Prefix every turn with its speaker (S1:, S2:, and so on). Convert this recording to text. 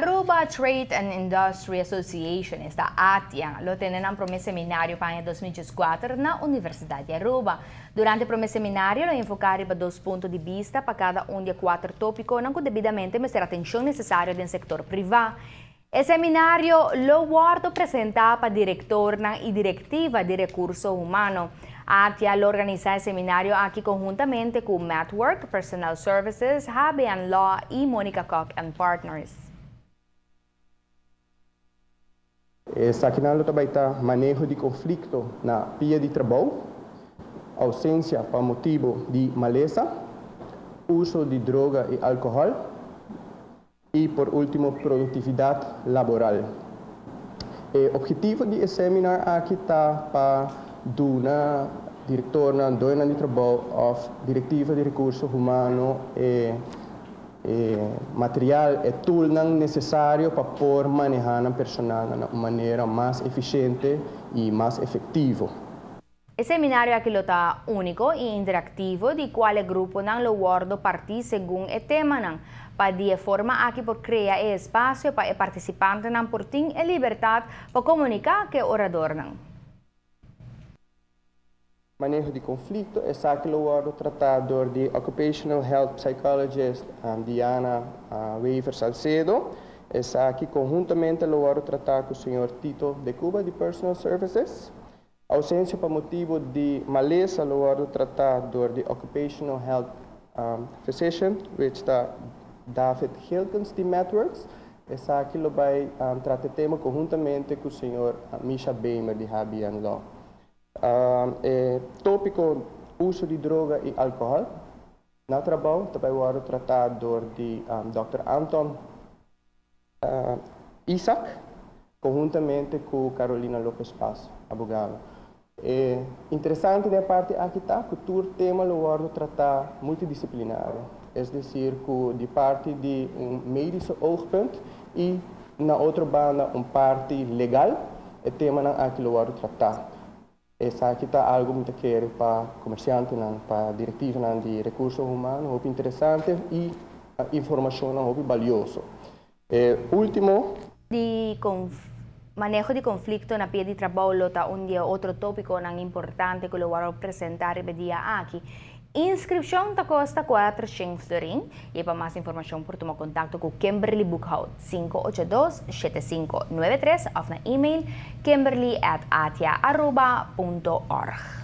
S1: Aruba Trade and Industry Association, esta ATIA, lo tene nan prome seminario pa aña 2014 na Universidad di Aruba. Durante e prome seminario lo enfoca riba dos punto di bista pa cada un di e cuater topiconan cu debidamente mester atencion necesario den sector priva. E seminario lo wordo presenta pa directornan y directiva di Recurso Humano. ATIA lo organisa e seminario aki conhuntamente cu Matwork, Personnel Services, HBN Law y Monica Kock and Partners.
S2: Esakinan lo ta bai ta maneho di konflikto na pia di trabou, ousensia pa motibu di malesa, uso di droga i alkohòl i por último produktividat laboral. E ophetivo di e seminar aki ta pa duna direktornan, doñonan di trabou òf direktiva di rekurso humano e E material, e toolnan necesario pa por maneha nan personalnan na un manera mas eficiente y mas efectivo.
S1: E seminario aki lo ta unico y interactivo di cual e gruponan lo wordo parti segun e temanan. Pa di e forma aki por crea e espacio pa e participantenan por tin e libertad pa comunica cu e oradornan.
S2: Maneho di konflikto, esaki lo wòrdu tratá dor di Occupational Health Psychologist Diana Wever Salcedo. Esaki konhuntamente lo wòrdu tratá ku señor Tito de Cuba di Personal Services. Ousensia pa motibu di malesa lo wòrdu tratá dor di Occupational Health Physician, which ta David Gilkens di MedWorks. Esaki lo bai trata e tema konhuntamente ku señor Misha Bemer di HBN Law. E tópiko uso di droga i alkohòl na trabou ta bai wòrdu tratá dor di dòkter Anton Isaac konhuntamente ku Carolina Lopez Paz, abogado. E interesante den e parti aki ta ku tur tema lo wòrdu tratá multidisiplinario, es desir ku di parti di un medische oogpunt i na otro banda un parti legal. E temanan aki lo wòrdu tratá. Esaki ta algu mi ta kere pa komersiantenan, pa direktivanan di rekurso humano, hopi interesante i informashonnan hopi balioso. E último.
S1: Di maneho di konflikto na pia di trabou lo ta un di e otro tópikonan importante ku lo wòrdu presentá riba e dia aki. Inskripshon ta kosta 400 florin i pa mas informashon por tuma kontakto ku Kimberly Boekhout, 582 7593 òf na email kimberly at atiaaruba punto org.